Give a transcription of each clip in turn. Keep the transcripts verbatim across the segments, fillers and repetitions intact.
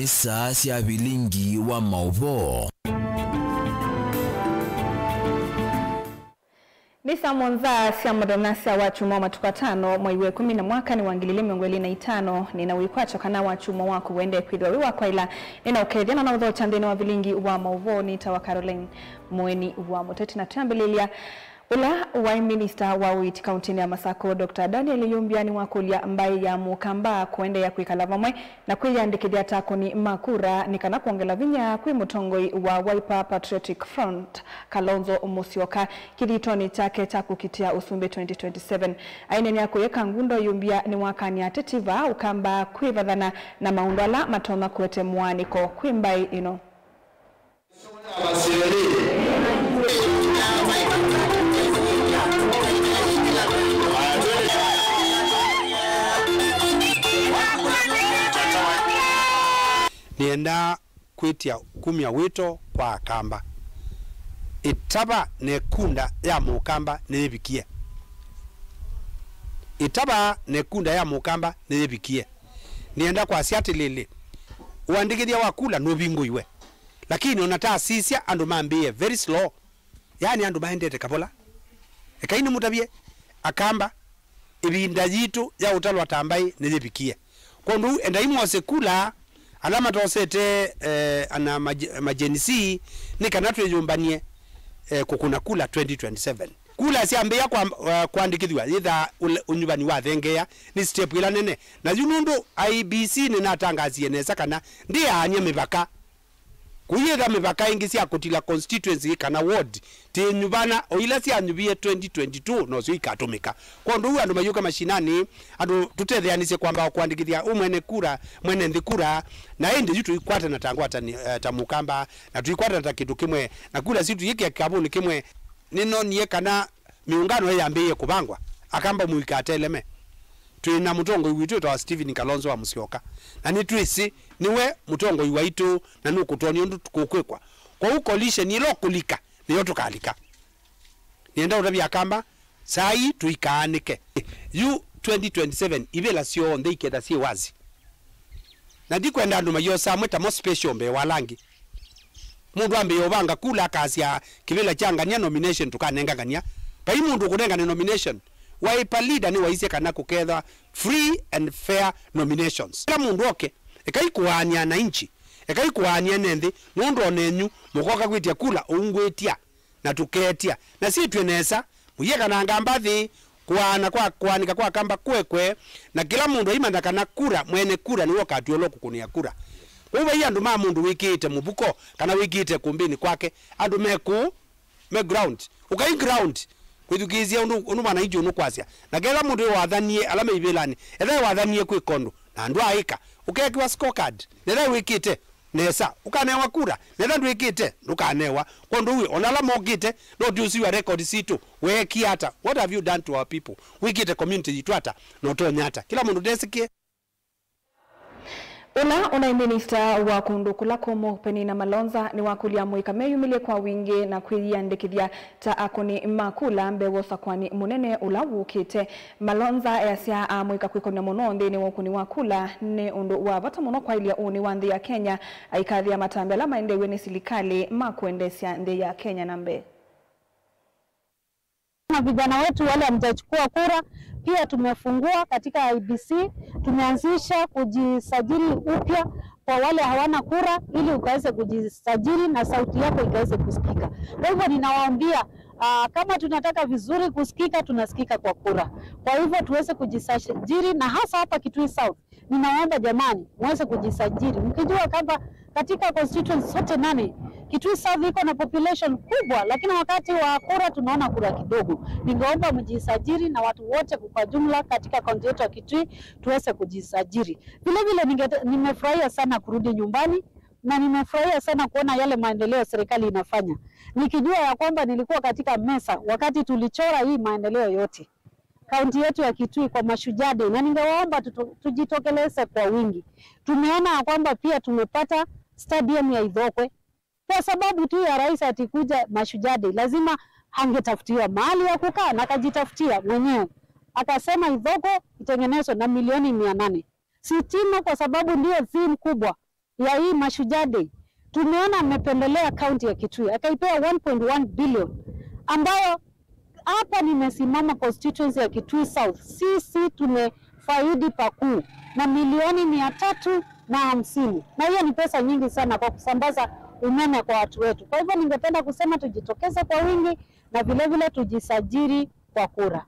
Saa sya vilingi wa maũvoo. Nĩ saa mũonza sya mũthenya sya Wakyumwa wa matukũ atano, mwei wa ĩkũmi na mwaka nĩ wa ngili ilĩ mĩongo ĩlĩ na itano. Nĩ na wĩkwatyo kana Wakyumwa waku ũendee kwĩthĩwa wĩ wa kwaĩla. Nĩ na ũkethya na na ũthokya nthĩnĩ wa vilingi wa maũvoo. Nĩtawa Caroline Mũeni wa Mũteti, na twĩambĩlĩlya, ũla waĩ minista wa ũiiti kauntinĩ ya Masakũ, Doctor Daniel Yumbia, nĩwakũlya mbaĩ ya Mũkamba kũendeea kwĩkala vamwe na kwĩyĩandĩkĩthya ta akũni ma kura nĩ kana kwongela vinya kwĩ mũtongoi wa Wiper Patriotic Front, Kalonzo Musyoka, kĩthitonĩ kyake kya kũkitĩa ũsumbĩ twenty twenty-seven. Aineenea kũyĩka ngundo, Yumbia nĩwakany'a ateti vaa Ũkamba kwĩvathana na maũndũ ala matonya kũete mũaanĩko kwĩ mbaĩ ĩno. Nĩenda kwĩtya kumya wĩto kwa Akamba. Ĩtava na ĩkunda ya Mũkamba nĩyĩvikie. Ĩtava na ĩkunda ya Mũkamba nĩyĩvikie. Nĩenda kwasya atĩlĩlĩ, ũandĩkĩthya wa kula nũvingũiwe. Lakini ona ta asisya andũ mambĩĩe very slow. Yaani andũ maendete kavola. Ekai nĩmũtavye Akamba, ĩvinda yitũ ya ũtalwa ta mbaĩ nĩyĩvikie. Kwondũ ũu endai mwose kula ala matosete eh, ana ma Gen Z nĩ kana twĩyũmbany'e eh, kũkũna kula twenty twenty-seven. Kula syambĩĩa kwa, uh, kũandĩkĩthw'a yĩthaa ũle- ũnyuvani wathengeea nĩ step ĩla nene. Na yu nũndũ I E B C nĩnatangasie nesa kana ndĩaany'a mĩvaka. Kũyĩtha mĩvaka ĩngĩ sya kũtila constituency kana ward tiĩnyuvana o ila syanyuvie twenty twenty-two nosyo ikatũmĩka. Kwondũ ũu andũ mayũke mashinani, andũ tũtetheanĩsye kwamba kũandĩkĩthya ũ mwene kura, mwene nthĩ kura, na ĩndĩ yu tũikwatana ta ngwatani, eh, ta Mũkamba, na tũikwatana ta kĩndũ kĩmwe, na kura situ yĩkĩa kĩkavũnĩ kĩmwe. Nĩnonie kana mĩũngano ĩyambĩĩe kũvangwa, Akamba mũikateleme. Twĩ na mũtongoi witũ wĩtawa Stephen Kalonzo wa Musyoka, na nĩtwĩsĩ nĩwe mũtongoi waitũ na nũkũtwony'a ũndũ kũkwĩkwa. Kwoou coalition ĩla ũkũlika nĩyo tũkalika. Nĩenda ũtavya Akamba, saa ii tũikaanĩke. Yu twenty twenty-seven ivĩla syonthe iketha syĩ wazi. Na ndikwenda andũ mayosa amwe tamo special mbee wa ala angĩ. Mũndũ ambĩĩa ũvanga kula akasya kĩvĩla kya ngania nomination tũkanenga ngania. Vai mũndũ ũkũnengane nomination. Wiper leader nĩwaisye kana kũkethwa free and fair nominations. Kĩla mũndũ oke, ekai kũaany'a ananchi, ekai kũaany'a ene nthĩ, nũndũ onenyu mũkoka kwĩtya kula ũungwĩtya na tũkeetya, na syĩtw'e nesa, mũyekananga mbathi, kũaana kwa kũaanĩka kwa Akamba kwekwe, na kĩla mũndũ aimanya kana kura, mwene kura nĩwe ũkatw'ĩlwa kũkũnĩa kura. Kwoou vai andũ ma mũndũ wĩkĩĩte mũvuko kana wĩkĩĩte kũmbĩnĩ kwake, andũ me kũũ, me ground. Ũkai ground, kwĩthukĩĩsya ũndũ, ũndũ mwananchi ũnũkwasya. Na ketha mũndũ ĩwathanie ala me ivĩlanĩ, etha ĩwathanie kwĩka ũndũ, na andũ aĩka, ũkeekĩwa scorecard, na etha wĩkĩte nesa, ũkanewa kura, na etha ndwĩkĩte, ndũkanewa. Kwondũ wĩ, ona ala mokĩte, no tũsiwa record sitũ, weekie ata? What have you done to our people? Wĩkĩte community yitũ ata? Na ũtonya ata? Kĩla mũndũ ndesĩkĩe. Ũla ũnaĩ minista wa kũndũ kũla kũmũ, Penina Malonza, nĩwakũlya amũika meyumĩlye kwa wingĩ na kwĩyĩandĩkĩthya ta akũni ma kula mbee wa ũsakũani mũnene ũla wũkĩte. Malonza easya amũika kwĩkũnĩa mũno nthĩnĩ wa ũkũni wa kula nĩ ũndũ wa vata mũno kwaĩlya ũnĩ wa nthĩ ya Kenya, aikathĩa matambya ala maendeew'e nĩ silikalĩ ma kũendeesya nthĩ ya Kenya na mbee. Na vijana wetu wale hamjachukua kura, pia tumefungua katika I E B C, tumeanzisha kujisajili upya kwa wale hawana kura, ili ukaweze kujisajili na sauti yako ikaweze kusikika. Kwa hivyo ninawaambia, ah, kama tunataka vizuri kusikika, tunasikika kwa kura. Kwa hivyo tuweze kujisajili, na hasa hapa Kitui South, ninawaomba jamani, muweze kujisajili. Mkijua kwamba katika constituency zote nane, Kitui South iko na population kubwa, lakini wakati wa kura tunaona kura kidogo. Ningeomba mjisajili na watu wote kwa jumla katika kaunti yetu ya Kitui tuweze kujisajili. Vile vile ninge-, nimefurahia sana kurudi nyumbani na nimefurahia sana kuona yale maendeleo serikali inafanya. Nikijua ya kwamba nilikuwa katika meza wakati tulichora hii maendeleo yote kaunti yetu ya Kitui kwa Mashujaa Day, na ningewaomba tuto-, tujitokeleze kwa wingi. Tumeona ya kwamba pia tumepata stadium ya Ithokwe kwa sababu tu ya rais ati kuja Mashujaa Day, lazima angetafutiwa mahali ya kukaa na akajitafutia mwenyewe, akasema Ithokwe itengenezwe na milioni mia nane. Sitima kwa sababu ndio theme kubwa ya hii Mashujaa Day, tumeona amependelea kaunti ya Kitui, akaipea one point one billion, ambayo hapa nimesimama constituency ya Kitui South, sisi tumefaidi pakuu na milioni mia tatu na hamsini, na hiyo ni pesa nyingi sana kwa kusambaza umeme kwa watu wetu. Kwa hivyo ningependa kusema tujitokeze kwa wingi na vilevile tujisajili kwa kura.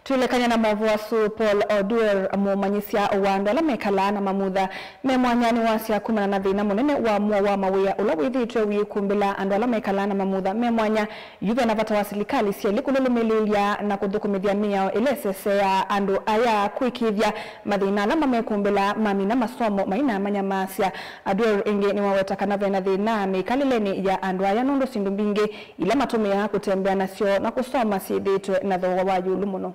Twĩlekany'a na maũvoo asu, Paul Oduor, mũmanyĩsya wa andũ ala mekalaa na mamutha me mwanya, nĩwasya kumana na thĩna mũnene wa mũo wa mawĩa ũla wĩthĩĩtwe ũikumbĩla andũ ala mekalaa na mamutha me mwanya, yu ve na vata wa silikalĩ syelĩ kũlũlũmĩlĩĩlya na kũthũkũmĩthya mĩao ĩla ĩseseaa andũ aya kũĩkĩĩthya mathĩna ala mamekumbĩla mamina masomo mainamanya maasya. Oduor ĩngĩ nĩwaweta kana ve na thĩna mĩkalĩlenĩ ya andũ aya nũndũ syĩndũ mbingĩ ila matũmĩaa kũtembea nasyo na kũsoma syĩthĩĩtwe na thooa wa ĩũlũ mũno.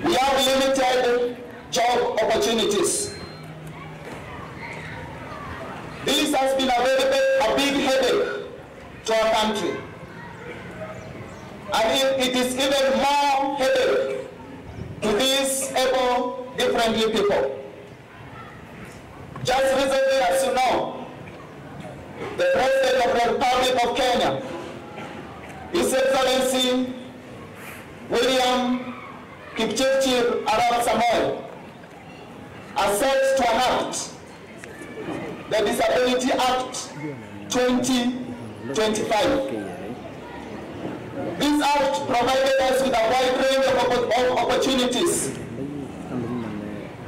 We have limited job opportunities. This has been a very big, a big headache to our country. And it, it is even more headache to these able differently people. Just recently, as you know, the President of the Republic of Kenya, His Excellency William Kipchirchir Arap Samoei, has set to enact the Disability Act twenty twenty-five. This act provided us with a wide range of oppo-, of opportunities.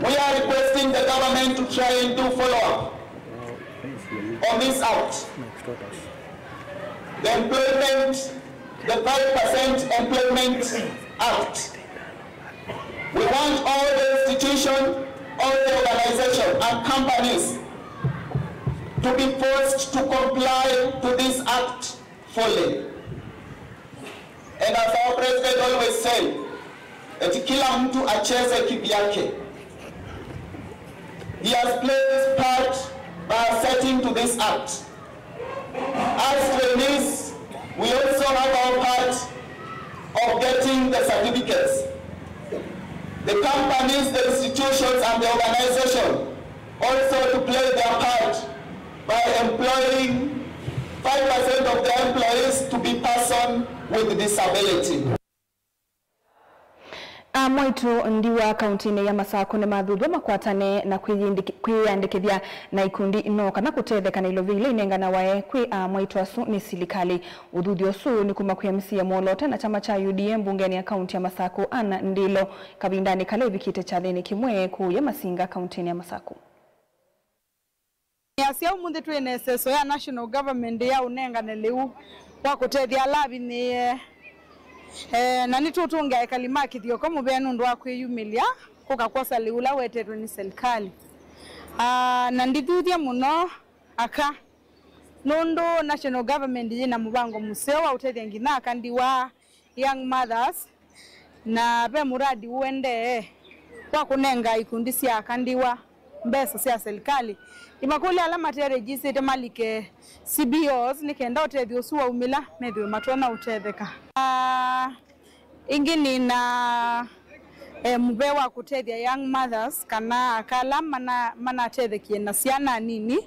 We are requesting the government to try and do follow-up on this act. The employment, the five percent Employment Act. We want all the institutions, all the organizations and companies to be forced to comply to this act fully. And as our president always said, eti kila mtu acheze kivyake. He has played his part by assenting to this act. As trainees, we also have our part of getting the certificates. The companies, the institutions, and the organization also to play their part by employing five percent of the employees to be person with disability. Amwaitũ ndiwa kauntinĩ ya Masakũ nĩmathuthw'a makwatane na kwĩyĩndĩki-, kwĩyĩandĩkĩthya na ikundi no kana kũtetheka na ilovia ila inenganawae kwĩ amwaitũ asu nĩ silikalĩ. Ũthuthyo ũsu nĩ kuma kwĩ M C A mwoloote na kyama kya U D A mbungenĩ ya kaunti ya Masakũ, Ann Ndilo, kavindanĩ kala ĩvikĩte kyathĩnĩ kĩmwe kũũya Masinga kauntinĩ ya Masakũ. Nĩasya ũmũnthĩ twĩ na ĩseso ya national government ya ũnengane lĩu wa kũtethya ala avinyĩĩe. Eh, na nĩtũtũngĩa ekali ma Kĩthioko mũvea nũndũ wa kwĩyumĩlya kũka kwosa lĩu ũla wetetwe nĩ silikalĩ. Ah, na ndithuthya mũno aka nũndũ national government yĩ na mũvango mũseo wa ũtethya nginya aka ndiwa, young mothers, na ve mũradi ũendee wa kũnenga ikundi sya aka ndiwa mbesa sya silikalĩ. Imakũlya ala mate registered malike C B Os nĩ kenda ũtethyo ũsu waumĩla methĩwe matonya ũtetheka. Ah, ĩngĩ nĩ na, eh, mũvea wa kũtethya young mothers kana aka ala mana-, manatethekie na syana nini.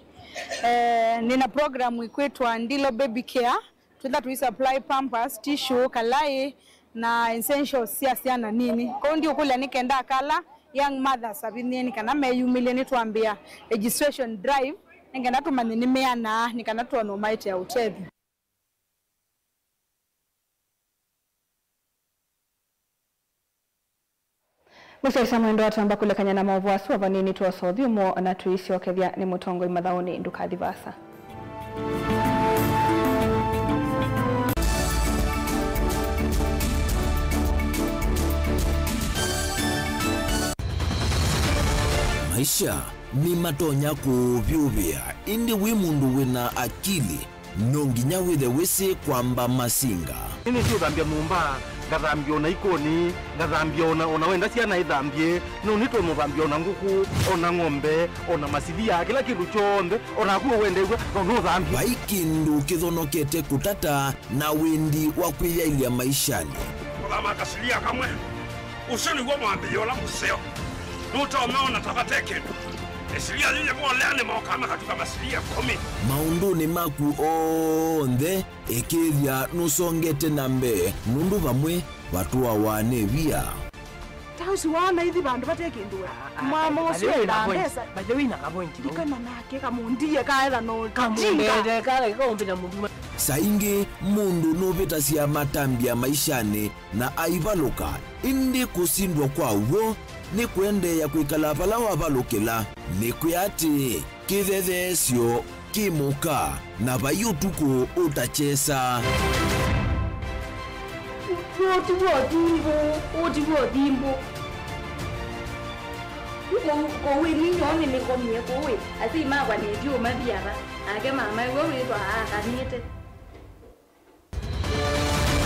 Eh, nĩ na program ĩkwĩtwa Ndilo Baby Care. Twĩtha tũisupply pampers, tissue, kalaĩ, na essentials sya syana nini. Kwoou ndiũkũlya nĩ kenda aka ala young mothers avinyĩe nĩ kana meyumĩlye, nĩtwambĩa registration drive nĩ kenda tũmanye nĩmeanaa nĩ kana twone ũmaĩtea ũtethyo. Mũsyaĩĩsya mwendwa, twamba kũlekany'a na maũvoo asu o vanini, twosa ũthyũmũo na tũisyokethya nĩ mũtongoi mathaũnĩ. Ndũkathi vaasa. Maisha nĩmatonya kũũvyũvĩa, ĩndĩ wĩ mũndũ wĩ na akili, no nginya wĩthe wĩsĩ kwamba masinga. Nĩnĩsĩ ũthambya nyũmba, ngathambya ona ikoni, ngathambya ona, ona wenda syana ithambye, no nĩtwe mũthambya ona ngũkũ, ona ng'ombe, ona masivia, kĩla kĩndũ kyonthe, ona naku ũwendeew'a, no nũthambye. Vai kĩndũ kĩthonokete kũtata na wendi wa kwĩyaĩlya maishanĩ. Kũthama kasilia kamwe, ũsu nĩw'o mwambĩĩo ũla mũseo. Nũtonya ona ta vate kĩndũ. Ĩsilia yĩyĩ molea nĩmokaa makatuka masilia ĩkũmi. Maũndũnĩ maku onthe, ĩkĩĩthya nũsongete na mbee, nũndũ vamwe vatũawa nĩ via. Ta ũsu waona ithi vandũ vate kĩndũ we. Ah, ah, mwama by the ũsu way, ena enda point. Mbesa. By the way, ena ka point. Ndikana nake kamũndie kaetha no kamũndie kale kaũmbĩ na mũndũ. Saa ingĩ mũndũ nũvĩtasya matambya maishanĩ na aivalũka, ĩndĩ kũsindwa kwa w'o nĩ kũendeea kwĩkala vala wavalũkĩla. Nĩkwĩa atĩĩ, kĩthetheesyo kĩ mũka, na vai ũtukũ ũtakyesa. Ũũ ti w'o thimbũ, ũũ ti w'o thimbũ. Kũu, kũu ĩ, ninyoo nĩnĩkomie kũu ĩ, asyai makwa nĩtyu ũmathi ava, nake mama ĩwe wĩthwa aakanĩte.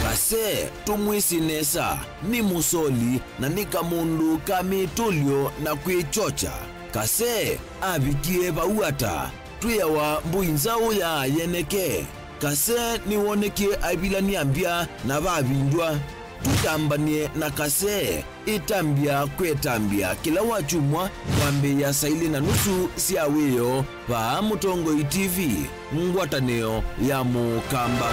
Kase, tũmwĩsĩ nesa, nĩ mũsoli na nĩ kamũndũ ka mĩtũlyo na kwĩkyokya. Kase avikie vau ata? Twĩawa mbũi nzaũ ya yeneke. Kase nĩwonekie aivilany'a mbya na vavindw'a. Tũtambany'e na Kase. Ĩtambya kwetambya kĩla wakyumwa kwambĩĩa saa ilĩ na nusu sya wĩoo vaa Mũtongoi T V, ngwatanĩo ya Mũkamba.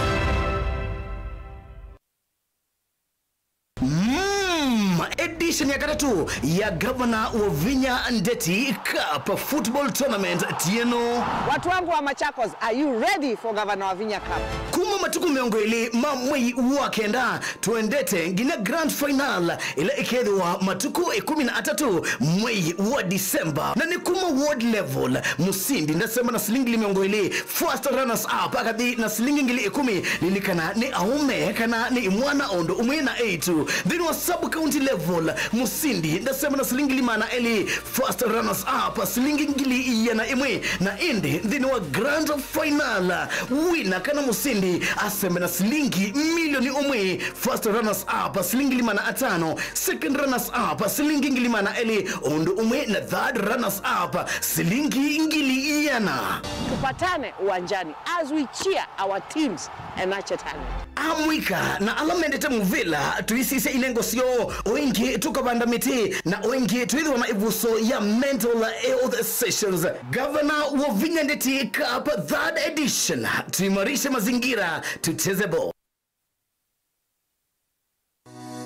Mm, edition ya katatũ ya Governor Wavinya Ndeti Cup Football Tournament tieno. Watu wangu wa Machakos, are you ready for Governor Wavinya Cup? Kuma matukũ mĩongo ĩlĩ ma mwei wa kenda, Twendete nginya grand final ĩla ĩkethĩwa matukũ ĩkũmi na atatũ mwei wa December. Na nĩ kuma ward level, mũsindi ndasema na silingi ngili mĩongo ĩlĩ, first runners up akathi na silingi ngili ĩkũmi, lilikana nĩ aũme kana nĩ imwana o ũndũ ũmwe na eĩtu. Nthĩnĩ wa sub county level, mũsindi ndasema na silingi ngili maana elĩ, first runners up silingi ngili iana ĩmwe, na ĩndĩ nthĩnĩ wa grand final, wina kana mũsindi asembe na silingi milioni ũmwe, first runners up silingi ngili maana atano, second runners up silingi ngili maana elĩ, ũndũ ũmwe na third runners up silingi ngili iana. Tupatane uwanjani as we cheer our teams and nurture talent. Amũika na ala mendete mũvĩla, tũisisya inengo syoo, o ĩngĩ tũkavanda mĩtĩ, na o ĩngĩ twĩthĩwa na ĩvuso ya mental health sessions. Gavana Wavinya Ndeti Cup third edition, tuimarishe mazingira, tucheze ball.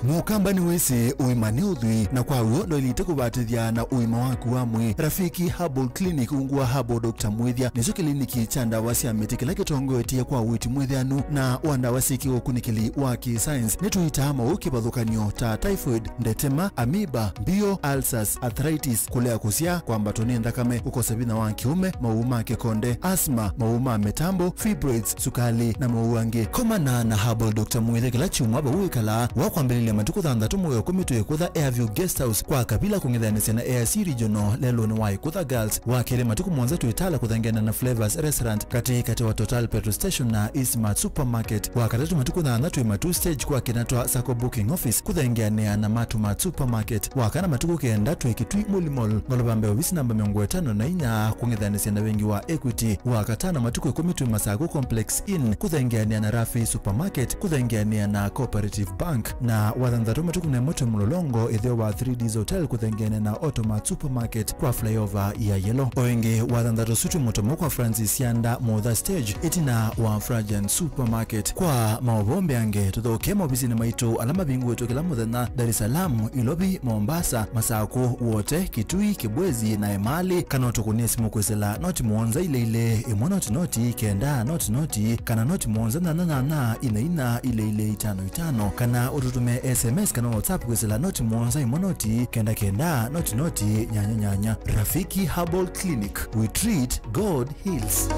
Mũkamba nĩwĩsĩ ũima nĩ ũthwii, na kwa w'o ndwaĩlĩte kũvatĩthya na ũima waku wa mwĩĩ. Rafiki Herbal Clinic ungu wa Herbal Doctor Mwĩthya nĩkyo kĩliniki kya ndawa sya mĩtĩ kĩla kĩtongoetye kwa ũiiti mwĩthĩanu na wa ndawa syĩ kĩũkunĩkĩli wa kĩ-science. Nĩtũitaa maũũ kĩvathũkany'o ta typhoid, ndetema, amoeba, mbio, ulcers, arthritis, kũlea kũsyaa, kwambatwa nĩ nthakame, kũkosa vinya wa kĩũme, maũũ ma kĩkonde, asthma, maũũ ma mĩtambo, fibroids, sukali, na maũũ angĩ. Komana na Herbal Doctor Mwĩthya kĩla kyumwa vau wĩkalaa. Wa kwambĩlĩlya matukũ thanthatũ mwei wa ĩkũmi twĩ Ĩkũtha Airview Guest House kwa Kavila kũng'ethanĩsya na A I C Regional lelũnĩ wa Ĩkũtha Girls. Wa kelĩ matukũ mũonza twĩ Tala kũthengeana na Flavors Restaurant katĩ katĩ wa Total Petrol Station na Eastmart Supermarket. Wa katatũ matukũ thanthatũ twĩ Matuu Stage kwa kĩna twa Sacco Booking Office kũthengeanĩa na Matumat Supermarket. Wa kana matukũ kenda twĩ Kitui Mall Mall, ngolova mbee ovisi namba mĩongo ĩtano na inya, kũng'ethanĩsya na vengi wa Equity. Wa katano matukũ ĩkũmi twĩ Masaku Complex Inn, kũthengeanĩa na Rafi Supermarket, kũthengeanĩa na Cooperative Bank. Na wa thanthatũ matukũ na ĩmwe twĩ Mlolongo, ĩtheo wa three Ds Hotel, kũthengeanĩa na Automat Supermarket kwa flyover ya Yellow. O ĩngĩ, wa thanthatũ ũsu twĩ Mũtomo kwa Francis Sianda Motha Stage, ĩtina wa Frajan Supermarket. Kwa maũvoo mbeange, tũthokee maovisinĩ maitũ ala mavingũĩtwe kĩla mũthenya, Dar es Salaam, Ilovi, Mombasa, Masaku, Wote, Kitui, Kibwezi, na Emali, kana ũtũkũnĩe simũ kwĩsĩla noti mũonza ilĩ ilĩ, ĩmwe noti noti, kenda noti noti, kana noti mũonza nyanya nyanya, ina ina, ilĩ ilĩ, itano itano, kana ũtũtũmĩe S M S kana WhatsApp kwĩsĩla noti mũonza ĩmwe noti, kenda kenda, noti noti, nyanya nyanya. Rafiki Herbal Clinic, we treat, God heals.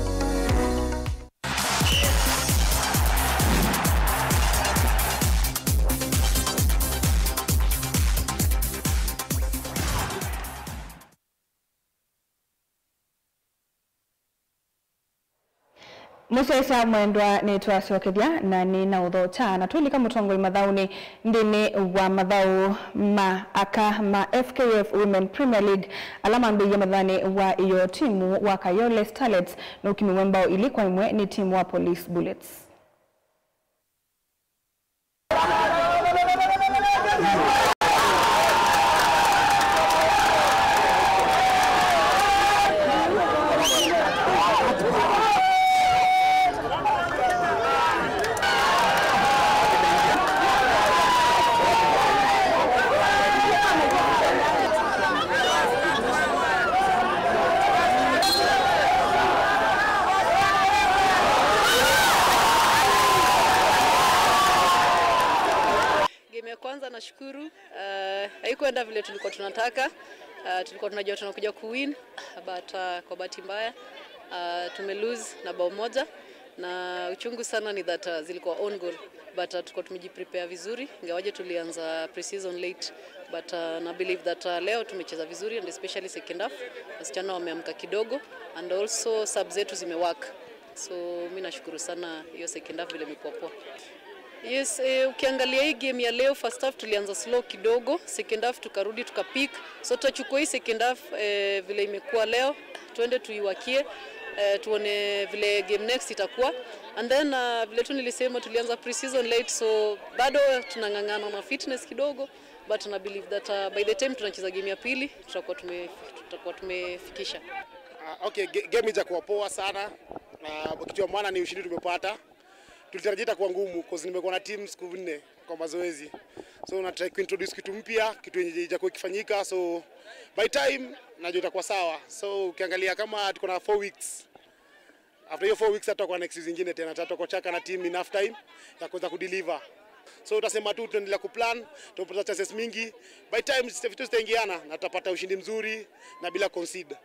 Mũsyaĩĩsya mwendwa, nĩtwasyokethya na nĩnaũthokya, na twĩlika mũtongoi mathaũnĩ nthĩnĩ wa mathaũ ma aka ma F K F Women Premier League, ala mambĩĩie mũthenyanĩ wa ĩyoo. Timu wa Kayole Starlets nũkimiwe mbao ilĩ kwa ĩmwe nĩ timu wa Police Bullets. Haikwenda vile tulikuwa tunataka. Uh, tulikuwa tunajua tunakuja kuwin, but uh, kwa bahati mbaya uh, tumelose na bao moja, na uchungu sana ni that uh, zilikuwa own goal, but uh, tulikuwa tumejiprepare vizuri, ingawaje tulianza pre-season late, but uh, na believe that uh, leo tumecheza vizuri, and especially second half wasichana wameamka kidogo, and also subs zetu zimework. So mi nashukuru sana hiyo second half vile imekuwa poa. Yes, eh, ukiangalia hii game ya leo, first half tulianza slow kidogo, second half tukarudi tukapick. So tutachukua hii second half eh, vile imekuwa leo, tuende tuiwakie eh, tuone vile game next itakuwa. And then uh, vile tu nilisema, tulianza pre-season late, so bado tunang'ang'ana na fitness kidogo, but na believe that uh, by the time tunacheza game ya pili tutakuwa tume, tutakuwa tumefikisha. Uh, okay, ge- game ijakuwa poa sana. Uh, kitu ya maana ni ushindi tumepata. Tulitarajia itakuwa ngumu cause nimekuwa na team siku nne kwa mazoezi, so na try kuintroduce kitu mpya, kitu yenye ijakuwa ikifanyika, so by time najua itakuwa sawa. So ukiangalia kama tuko na four weeks, after hiyo four weeks tutakuwa na excuse nyingine tena, tutakuwa chaka na team enough time ya kuweza kudeliver. So utasema tu tunaendelea kuplan, tumepata chances mingi, by time vitu zitaingiana na tutapata ushindi mzuri na bila concede.